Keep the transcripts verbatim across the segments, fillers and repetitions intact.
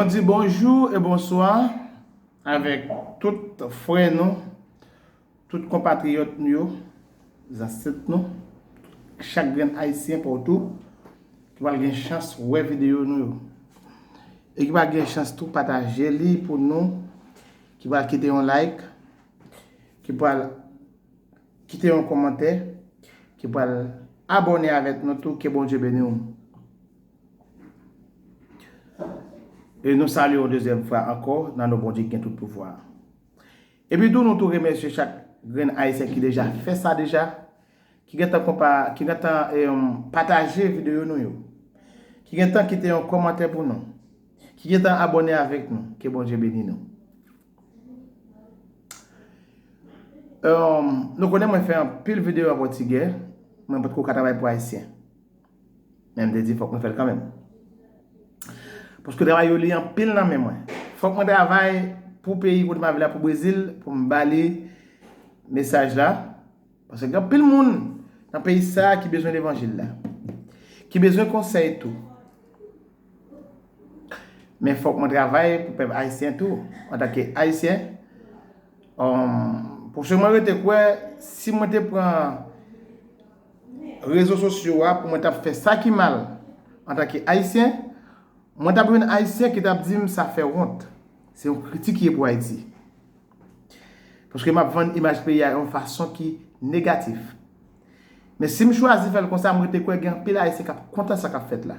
Di bonjou e bonswa avèk tout frè nou, tout konpatriyòt nou yo, zansèt nou, chak grenn Ayisyen patou ki pral gen chans wè videyo nou yo. E ki pral gen chans tou pataje li pou nou, ki pral kite yon like, ki pral kite yon kòmantè, ki pral abòne avèk nou tou, ke Bondye beni w. E nou salye w dezyèm fwa ankò nan non Bondye ki gen tout pouvwa. Epi tou, nou tou remèsye chak grenn Ayisyen ki deja fè sa deja, ki gentan konpa, ki gentan em, pataje videyo nou yo, ki gentan kite yon kòmantè pou nou, ki gentan abòne avèk nou. Ke Bondye beni nou. Em, nou konnen mwen fè anpil videyo an pòtigè, mwen potko ka travay pou Ayisyen. Men m te di fòk mwen fè l kanmenm. Paske travay yo li anpil nan men mwen. Fòk mwen travay pou peyi kote m ap viv la, pou Brezil, pou m ba li mesaj la. Paske gen anpil moun nan peyi sa a ki bezwen levanjil la, ki bezwen konsèy tou. Men fòk mwen travay pou pèp ayisyen tou, antanke Ayisyen. Em, paske mwen rete kwè, si mwen te pran rezo sosyo a pou mwen t ap fè sa ki mal antanke Ayisyen, mwen t ap jwenn Ayisyen ki t ap di m sa fè wont. Se yon kritik ye pou Ayiti. Paske m ap vann imaj peyi a yon fason ki negatif. Men si m chwazi fè l konsa, m rete kwè gen anpil Ayisyen k ap kontan sa k ap fèt la.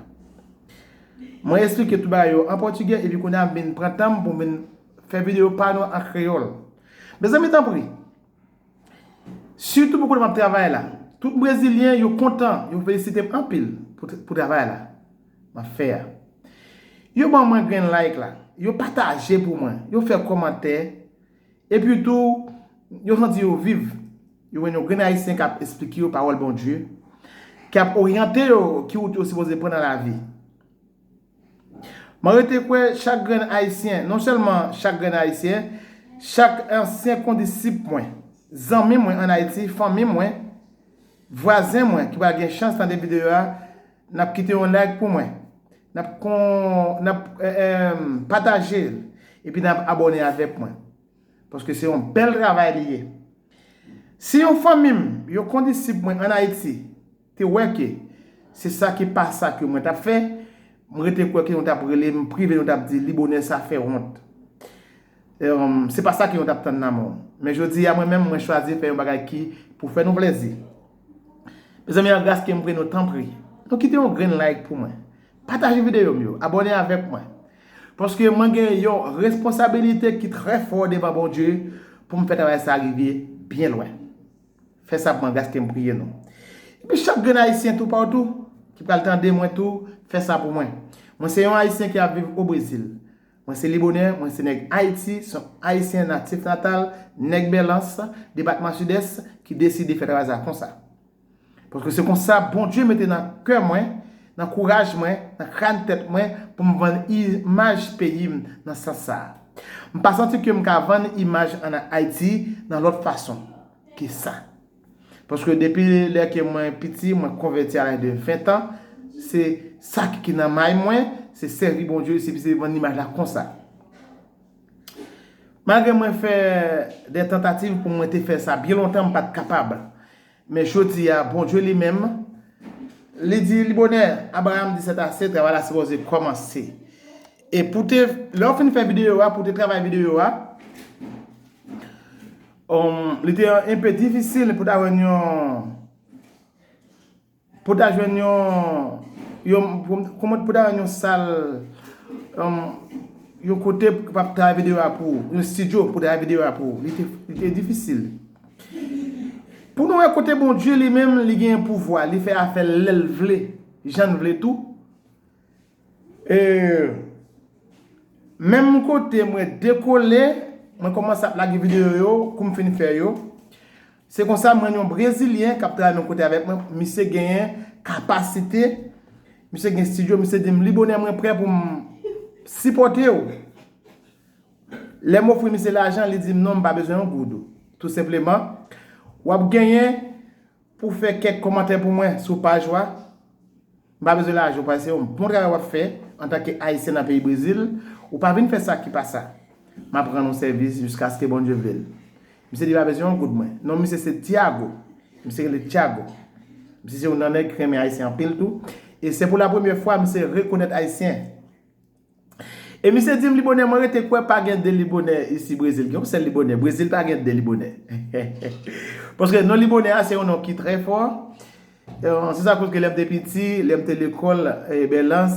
Mwen eksplike tout bagay yo an pòtigè, epi kounye a m vin pran tan m pou m vin fè videyo pa nou an kreyòl. Mezanmi, tanpri, sitou pou kote m ap travay la, tout Brezilyen yo kontan, yo felisite m anpil pou, pou travay la m ap fè a. Yo ban mwen grenn like la, yo pataje pou mwen, yo fè kòmantè, epi tou, yo santi yo viv. Yo jwenn yon grenn Ayisyen k ap esplike yo pawòl Bondye, k ap oryante yo ki wout yo sipoze pran nan lavi. Mwen rete kwè chak grenn Ayisyen, non sèlman chak grenn Ayisyen, chak ansyen kondisip mwen, zanmi mwen ann Ayiti, fanmi mwen, vwazen mwen ki pral gen chans tande videyo a, n ap kite yon like pou mwen, n ap kon, n ap, eh, eh, pataje l, epi n ap abòne avèk mwen. Paske se yon bèl travay li ye. Si yon fanmi m, yon kondisip mwen ann Ayiti, te wè ke se sa ki pa sa ke mwen t ap fè, m rete kwè ke nou t ap rele m prive, nou t ap di, Libonè, sa fè wont. Em, se pa sa ke nou t ap tann nan men w. Men jodi a, mwen menm, mwen chwazi fè yon bagay ki pou fè nou plezi. Mezanmi, an gras ke m pre nou, tanpri, nou kite yon grenn like pou mwen. Pataje videyo m yo, abòne avèk mwen. Paske mwen gen yon responsabilite ki trè fò devan Bondye pou m fè travay sa rive byen lwen. Fè sa pou mwen, gras ke m priye nou. Epi chak grenn Ayisyen toupatou ki pral tande mwen tou, fè sa pou mwen. Mwen se yon Ayisyen ki ap viv o Brezil. Mwen se Libonè, mwen se nèg Ayiti, se yon Ayisyen natif natal, nèg Bèlans, depatman Sidès, ki deside fè travay sa konsa. Paske se konsa Bondye mete nan kè mwen, nan kouraj mwen, nan kràn tèt mwen, pou m vann imaj peyi m nan sans sa a. M pa santi ke m ka vann imaj ann Ayiti nan lòt fason ke sa. Paske depi lè ke mwen piti, mwen konvèti a laj de ven tan, se sa ki nan may mwen, se sèvi Bondye, se, se vann imaj la konsa. Malgre mwen fè de tantativ pou mwen te fè sa byen lontan, m pa t kapab. Men jodi a, Bondye li menm, li di, Libonè, Abraham di sètase, travay la sipoze kòmanse. E pou te, lè w fin fè videyo a, pou te travay videyo a, um, li te enpe difisil pou ta jwenn yon, pou ta jwenn yon, yon, pou, kòman pou ta jwenn yon sal, um, yon kote pou ap travay videyo a pou ou, yon estidyo pou travay videyo a pou ou. Li te, li te difisil. Pou nou wè kote Bondye li menm, li gen pouvwa, li fè afè l lè l vle, jan l vle tou. E menm kote mwen dekole, mwen kòmanse ap lage videyo yo, kou m fin fè yo. Se konsa mwen yon Brezilyen k ap travay menm kote avèk mwen, misye genyen kapasite, misye gen estidyo, misye di m, Libonè, mwen prè pou m sipòte w. Lè m ofri misye lajan, li di m, non, m pa bezwen yon goud. Tou senpleman, w ap genyen pou fè kèk kòmantè pou mwen sou paj ou a. M pa bezwen lajan w, paske se yon bon travay w ap fè antanke Ayisyen nan peyi Brezil. Ou pa vin fè sa ki pa sa. M ap rann ou sèvis jiskaske Bondye vle l. Misye di pa bezwen yon goud mwen. Non, misye se Tiago. Misye rele Tiago. Misye se youn nan nèg ki renmen Ayisyen anpil tou. E se pou la premyè fwa misye rekonèt Ayisyen. E misye di m, Libonè, mwen rete kwè pa gen de Libonè isi Brezil. Gen yon sèl Libonè. Brezil pa gen de Libonè. Paske non Libonè a se yon non ki trè fò. Euh, se sa koz ke lè m te piti, lè m te lekòl, eh, Bèlans,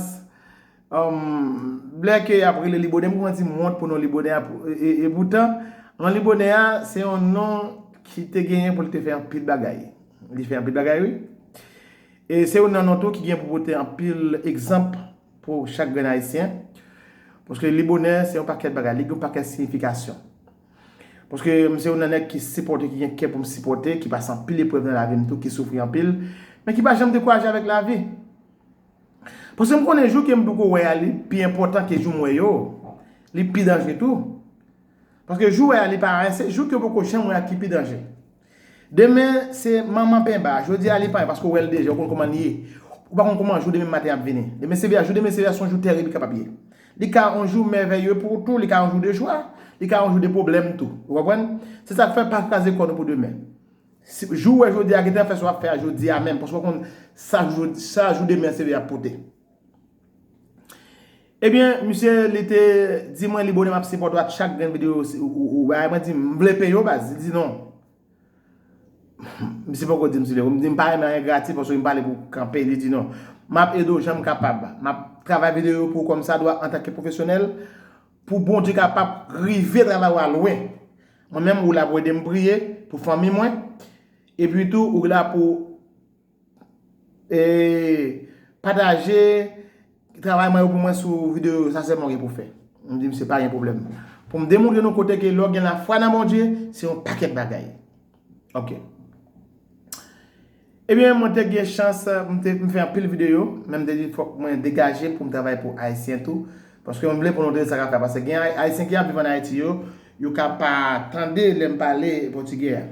um, lè ke y ap rele Libonè, m kòmanse di m wont pou non Libonè a. Pou- E, e, e poutan, non Libonè a, se yon non ki te genyen pou l te fè anpil bagay. Li fè anpil bagay, wi. E se yon nan non tou ki gen pou pote anpil egzanp pou chak grenn Ayisyen. Paske Libonè, se yon pakèt bagay, li gen yon pakèt siyifikasyon. Paske m se yon nan nèg ki sipòte, ki gen kè pou m sipòte, ki pase anpil eprèv nan lavi m tou, ki soufri anpil, men ki pa janm dekouraje avèk lavi. Paske m konnen jou ke m poko wè a, li pi enpòtan ke jou m wè yo. Li pi danje tou. Paske jou wè a, li pa anyen, se jou ke w poko janm wè a ki pi danje. Demen, se manman penba. Jodi a, li pa anyen, paske w wè l deja, ou konn kòman li ye. Ou pa konn kòman jou demen maten ap vini. Demen se vre, jou demen se vre, se yon jou terib li kapab ye. Li ka yon jou mèvèye pou ou tou, li ka yon jou de jwa, li ka yon jou de pwoblèm tou. Ou konprann? Se sa k fè pa kraze kò nou pou demen. Si, jou w wè jodi a, gentan fè sa w ap fè a jodi a menm, paske w konn sa jou, sa jou demen an se vre ap pote. Ebyen, misye, li te di mwen, Libonè, m ap sipòte w ak chak grenn videyo ou, ou, ou bay. Mwen di, m vle peye w, baz. Li di, non. Misye poko di m si li, m di, m pa renmen anyen gratis, paske m pale pou kanpe. Li di, non. M ap ede w jan m kapab. M ap travay videyo pou w kòmsadwa antanke pwofesyonèl, pou Bondye kapab rive travay ou a lwen. Mwen menm, ou la pou ede m priye pou fanmi mwen. Epi tou, ou la pou e, pataje travay mwen yo pou mwen sou videyo yo, sa sèlman w gen pou fè. M di misye pa gen pwoblèm. Pou m demontre nou kote ke lè w gen lafwa nan Bondye, se yon pakèt bagay. Ok. Ebyen, mwen te gen chans, m te, m fè anpil videyo, men m te di fòk mwen degaje pou m travay pou Ayisyen tou. Paske m vle pou nou tande sa k ap fè. Paske gen Ay-, Ayisyen ki ap viv ann Ayiti yo, yo ka pa tande lè m pale pòtigè a.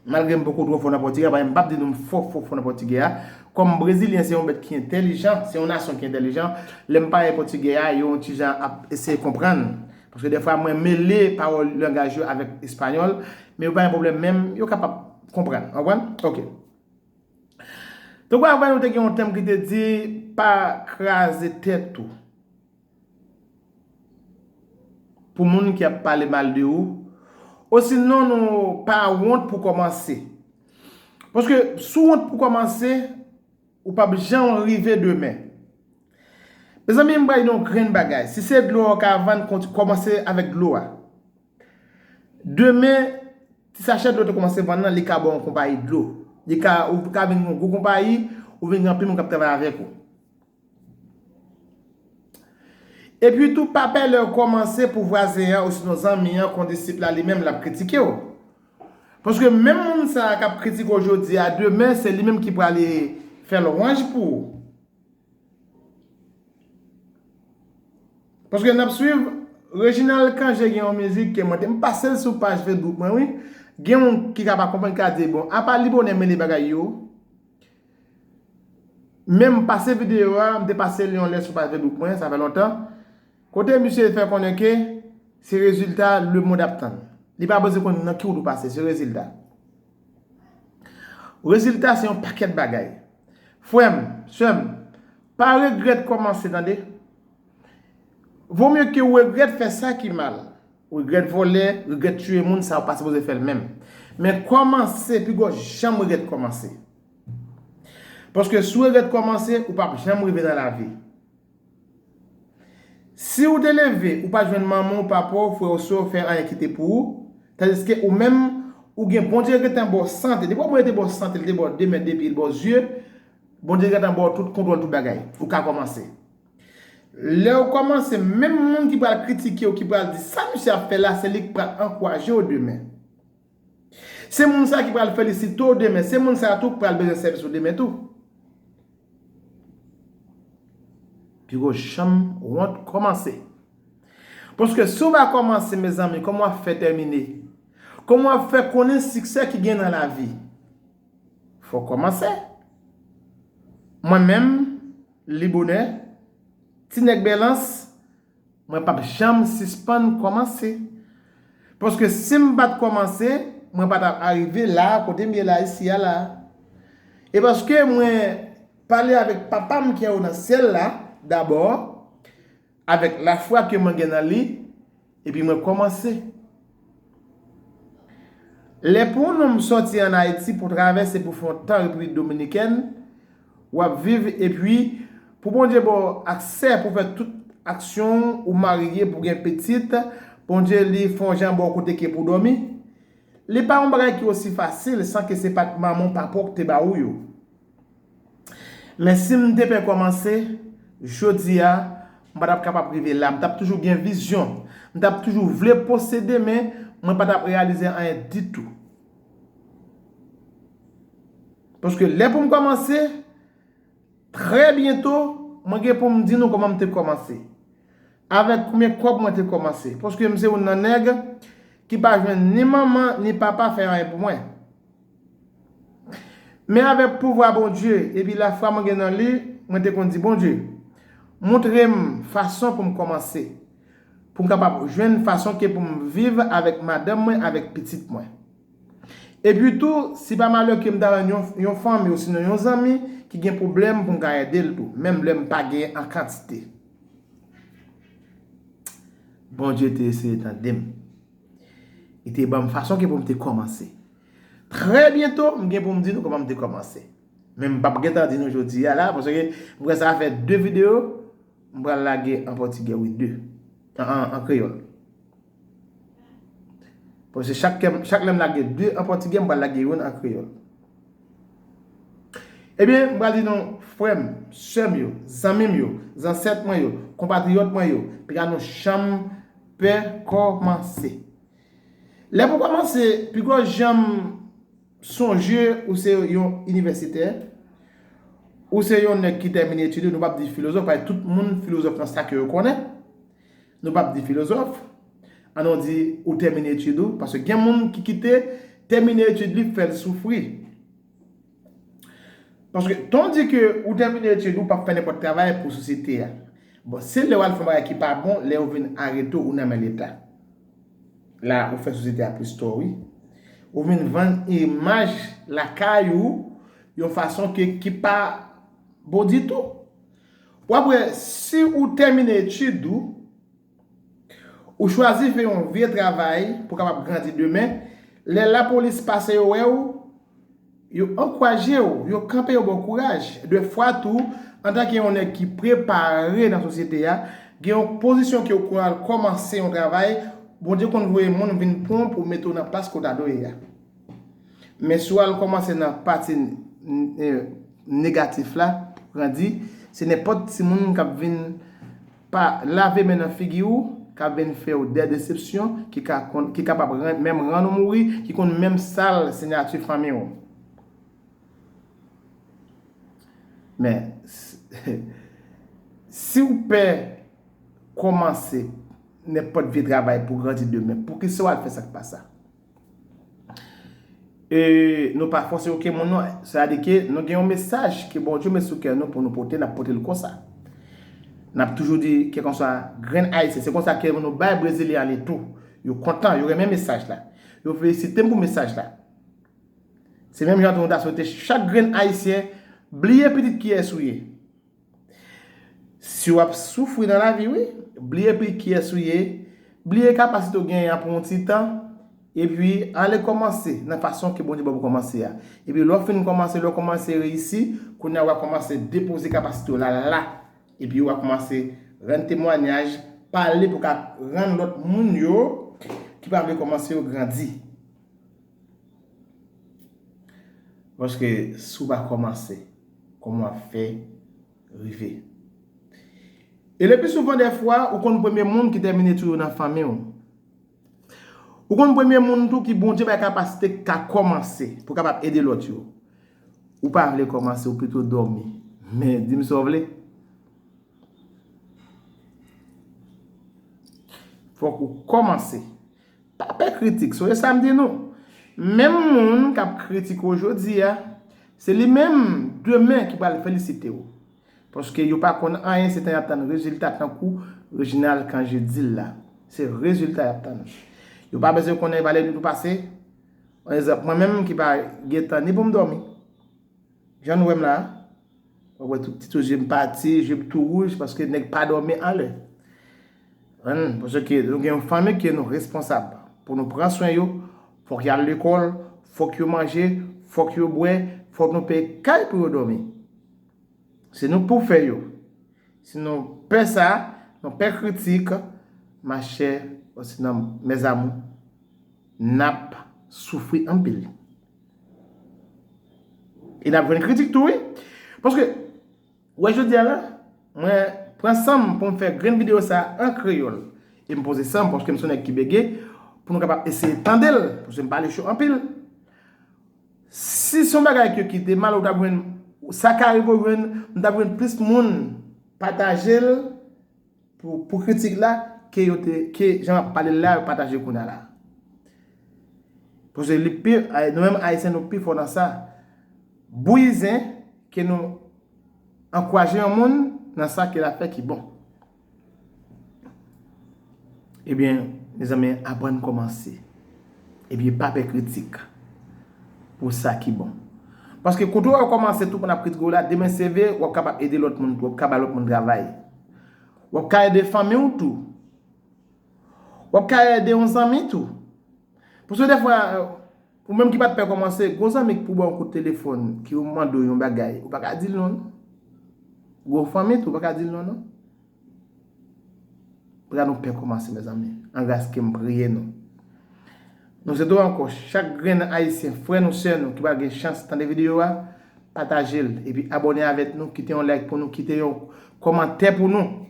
Malgre m poko twò fò nan pòtigè a, paske m p ap di nou m fò, fò, fò nan pòtigè a. Kòm Brezilyen se yon bèt ki entèlijan, se yon nasyon ki entèlijan, lè m pale pòtigè a, yo yon ti jan ap eseye konprann. Paske dèfwa mwen mele pawòl langaj yo avèk espanyòl, men yo pa gen pwoblèm menm, yo kapab konprann. W konprann? Ok. Tankou avan, nou te gen yon tèm ki te di, pa kraze tèt ou pou moun ki ap pale mal de ou, osinon nou pa wont pou kòmanse. Paske si w wont pou kòmanse, ou p ap janm rive demen. Mezanmi, m pral di nou yon grenn bagay. Si se dlo a w ka vann, konti-, kòmanse avèk dlo a. Demen, ti sachè dlo te kòmanse vann nan, li ka ba w yon konpayi dlo. Li ka, ou ka vin yon gwo konpayi, ou vin gen anpil moun k ap travay avèk ou. Epi tou, pa pè lè w kòmanse pou vwazen an, osinon zanmi an, kondisip la, li menm, l ap kritike w. Paske menm moun sa a k ap kritike w jodi a, demen, se li menm ki prale fè lwanj pou ou. Paske n ap swiv, Reginald Cangé gen yon mizik ke mwen te, m pase l sou paj Facebook mwen, wi. Gen moun ki ka pa konprann, ka di, bon, apa Libonè mele bagay yo. Men m pase videyo a, m te pase l yon lè sou paj Facebook mwen, sa fè lontan. Kote misye fè konnen ke se rezilta lemonn ap tann. Li pa bezwen konn nan ki wout ou pase, se rezilta. Rezilta se yon pakèt bagay. Frè m, sè m, pa regrèt kòmanse, tande. Vomye ke w regrèt fè sa ki mal. Regrèt vòlè, regrèt tiye moun, sa w pa sipoze fè l menm. Men kòmanse, piga w janm regrèt kòmanse. Paske si w regrèt kòmanse, ou p ap janm rive nan lavi. Si w te leve, ou pa t jwenn manman w, papa w, frè w, sè w fè anyen ki te pou ou, tandiske ou menm, ou gen Bondye gentan ba w sante. Depi Bondye te ba w sante, li te ba w de men, de pye, li ba w zye, Bondye gentan ba w tout kontwòl tout bagay. Ou ka kòmanse. Lè w kòmanse, menm moun ki pral kritike w, ki pral di, "Sa misye ap fè la?", se li k pral ankouraje w demen. Se moun sa ki pral felisite w demen. Se moun sa tou ki pral bezwen sèvis ou demen tou. Piga w janm wont kòmanse. Paske si w pa kòmanse, mezanmi, kòman w ap fè tèmine? Kòman w ap fè konnen siksè ki gen nan lavi? Fò w kòmanse. Mwen menm, Libonè, Ti Nèg Bèlans, mwen p ap janm sispann kòmanse. Paske si m pa t kòmanse, mwen pa t ap arive la a kote m ye la isi a la. E paske mwen pale avèk Papa m ki anwo nan syèl la, dabò, avèk lafwa ke mwen gen nan li, epi mwen kòmanse. Lè pou yon nonm sòti ann Ayiti pou travèse pou fè yon tan Repiblik Dominikèn, w ap viv, epi pou Bondye ba w aksè pou fè tout aksyon w, ou marye, pou gen pitit, Bondye li fè yon jan ba w kote ke pou dòmi. Li pa yon bagay ki osi fasil san ke se pa t manman w, papa w ki te ba ou yo. Men si m te pè kòmanse, jodi a, m pa t ap kapab rive la. M t ap toujou gen vizyon. M t ap toujou vle posede, men mwen pa t ap reyalize anyen ditou. Paske lè pou m kòmanse, trè byento, mwen gen pou m di nou kòman m te kòmanse. Avèk konbyen kòb mwen te kòmanse. Paske m se youn nan nèg ki pa jwenn ni manman, ni papa fè anyen pou mwen. Men avèk pouvwa Bondye epi lafwa mwen gen nan li, mwen te konn di, Bondye, montre m fason pou m kòmanse, pou m kapab jwenn fason ke pou m viv avèk madanm mwen, avèk pitit mwen. Epi tou, si pa malè ke m ta jwenn yon, yon fanmi osinon yon zanmi ki gen pwoblèm pou m ka ede l tou, menm lè m pa gen an kantite. Bondye te eseye tande m. Li te ban m fason ke pou m te kòmanse. Trè byento, m gen pou m di nou kòman m te kòmanse. Men m p ap gentan di nou jodi a la, paske m kwè sa fè de videyo, m pral lage an pòtigè, wi, de. An, an, an kreyòl. Paske chak, chak lè m lage de an pòtigè, m pral lage youn an kreyòl. Ebyen, m pral di nou, frè m, sè m yo, zanmi m yo, zansèt mwen yo, konpatriyòt mwen yo, piga nou janm pè kòmanse. Lè pou kòmanse, pi gwo janm sonje ou se yon inivèsitè, ou se yon nèg ki tèmine etid ou, nou p ap di filozòf, paske tout moun filozòf nan sa ke yo konnen. Nou p ap di filozòf, ann nou di ou tèmine etid ou, paske gen moun ki kite tèmine etid li fè l soufri. Paske tan w di ke ou tèmine etid ou, w p ap fè nenpòt travay pou sosyete a. Bon, se lè w al fè yon bagay ki pa bon, lè yo vin arete w, ou nan men Leta. La, ou fè sosyete a plis tò, wi. Ou vin vann imaj lakay ou yon fason ke, ki pa bon ditou. W ap wè, si ou tèmine etid ou, ou chwazi fè yon vye travay pou w kapab grandi demen, lè lapolis pase yo wè w, yo ankouraje w, yo kanpe, yo ba w kouraj. Dèfwa tou, antanke yon nèg ki prepare nan sosyete a, gen yon pozisyon ke w konn al kòmanse yon travay, Bondye konn voye moun vin pran w pou mete w nan plas ke w ta dwe ye a. Men si w al kòmanse nan pati n-, n-, eh, negatif la, pou grandi, se nenpòt timoun k ap vin pa lave men nan figi w, k ap vin fè w de desepsyon, ki ka konn, ki kapab rann, menm rann ou mouri, ki konn menm sal siyati fanmi w. Men, si w pè kòmanse nenpòt vye travay pou grandi demen, poukisa w al fè sa k pa sa? E nou pa fòse okenn moun non. Sètadi ke nou gen yon mesaj ke Bondye met sou kè nou pou nou pote, n ap pote l konsa. N ap toujou di, kèlkanswa grenn Ayisyen, se konsa ke nou bay Brezilyen an li tou. Yo kontan, yo renmen mesaj la. Yo felisite m pou mesaj la. Se menm jan tou nou ta swete chak grenn Ayisyen bliye pitit kiyès ou ye. Si w ap soufri nan lavi, wi, bliye pi kiyès ou ye, bliye kapasite w genyen an pou yon ti tan, epi ale kòmanse nan fason ke Bondye ba w pou kòmanse a. Epi lè w fin kòmanse, lè w kòmanse reyisi, kounye a w a kòmanse depoze kapasite w la, la. Epi w a kòmanse rann temwayaj, pale pou ka rann lòt moun yo ki pa vle kòmanse yo grandi. Paske si w pa kòmanse, kòman w ap fè rive? E le pi souvan dèfwa, ou konn premye moun ki tèmine etid yo nan fanmi w. Ou konn premye moun tou ki Bondye bay kapasite ka kòmanse pou kapab ede lòt yo. Ou pa vle kòmanse, ou pito dòmi. Men, di m sa w vle. Fòk ou kòmanse. Pa pè kritik, sonje sa m di nou. Menm moun k ap kritike w jodi a, se li menm demen ki pral felisite w. Paske yo pa konn anyen, se tan y ap tann rezilta tankou Reginald Cangé di l la. Se rezilta y ap tann. Yo pa bezwen konnen valè nou pase. Pa egzanp, mwen menm ki pa gen tan ni pou m dòmi. Jan nou wè m la, w ap wè tout ti tou je m pati, je m tou wouj, paske nèg pa dòmi anlè. Konprann? Paske nou gen yon fanmi ke nou responsab pou nou pran swen yo, fòk y al lekòl, fòk yo manje, fòk yo bwè, fòk nou peye kay pou yo dòmi. Se nou k pou fè yo. Si nou pè sa, nou pè kritik, machè, osinon, mèzamou, n ap soufri anpil. E n ap jwenn kritik tou, wi. Paske, wè, jodi a la, mwen pran san m pou m fè grenn videyo sa a an kreyòl. E m poze san m, paske m se yon nèg ki bege, pou nou kapab eseye tande l, paske m pale cho anpil. Si se yon bagay ke ki te mal, ou t ap jwenn, sa ka rive w jwenn, m t ap jwenn plis moun pataje l pou, pou kritik la, ke yo te, ke jan m ap pale l la, yo pataje kounye a la. Paske li pi, ay, nou menm Ayisyen, nou pi fò nan sa. Bouyi zen, ke nou ankouraje yon moun nan sa ke l ap fè ki bon. Ebyen, mezanmi, aprann kòmanse. Ebyen, pa pè kritik pou sa ki bon. Paske kote w kòmanse, tout moun ap kritike w la, demen se vre, w ap kapab ede lòt moun tou, w ap ka bay lòt moun travay. W ap ka ede fanmi w tou. W ap ka ede yon zanmi tou. Paske defwa, ou menm ki pa t pè kòmanse, gwo zanmi ki pou ba w yon kout telefòn, ki ou mande w yon bagay, ou pa ka di l non, non. Gwo fanmi tou, ou pa ka di l non, non. Pran nou pè kòmanse, mezanmi. An gras ke m priye nou. Nou se tou ankò, chak grenn Ayisyen, frè nou, sè nou, ki pral gen chans tande videyo a, pataje l, epi abòne avèk nou, kite yon like pou nou, kite yon kòmantè pou nou.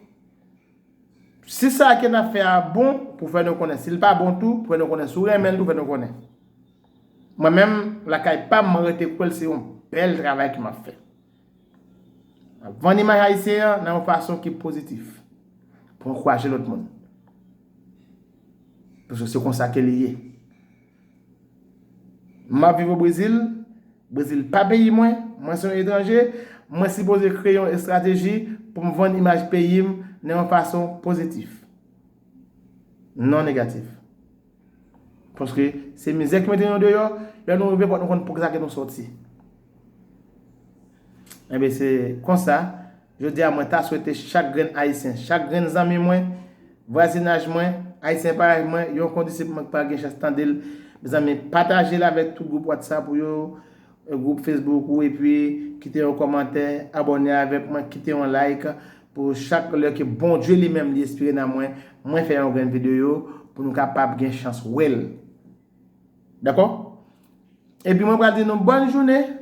Si sa ke n ap fè a bon, pou fè nou konnen. Si l pa bon tou, pou fè nou konnen. Si w renmen l tou, fè nou konnen. Mwen menm, lakay pa m, mwen rete kwè l se yon bèl travay ke m ap fè. M ap vann imaj ayisyen an nan yon fason ki pozitif. Pou ankouraje lòt moun. Paske se konsa ke li ye. M ap viv o Brezil. Brezil pa peyi mwen. Mwen se yon etranje. Mwen sipoze kreye yon estrateji pou m vann imaj peyi m nan yon fason pozitif. Non negatif. Paske se mizè ki mete nou deyò. Lè nou rive, fòk nou konn poukisa ke nou sòti. Enben, se konsa. Jodi a, mwen ta swete chak grenn Ayisyen, chak grenn zanmi mwen, vwazinaj mwen, Ayisyen parèy mwen, yon kondisip mwen ki pa gen chans tande l, mezanmi, pataje l avèk tout gwoup WhatsApp ou yo, gwoup Facebook ou, epi kite yon kòmantè, abòne avèk mwen, kite yon like, pou chak lè ke Bondye li menm li enspire nan mwen, mwen fè yon grenn videyo pou nou kapab gen chans wè l. Dakò? Epi mwen pral di nou bòn jounen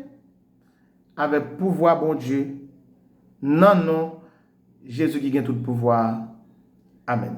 avèk pouvwa Bondye, nan non Jezi ki gen tout pouvwa a. Amèn.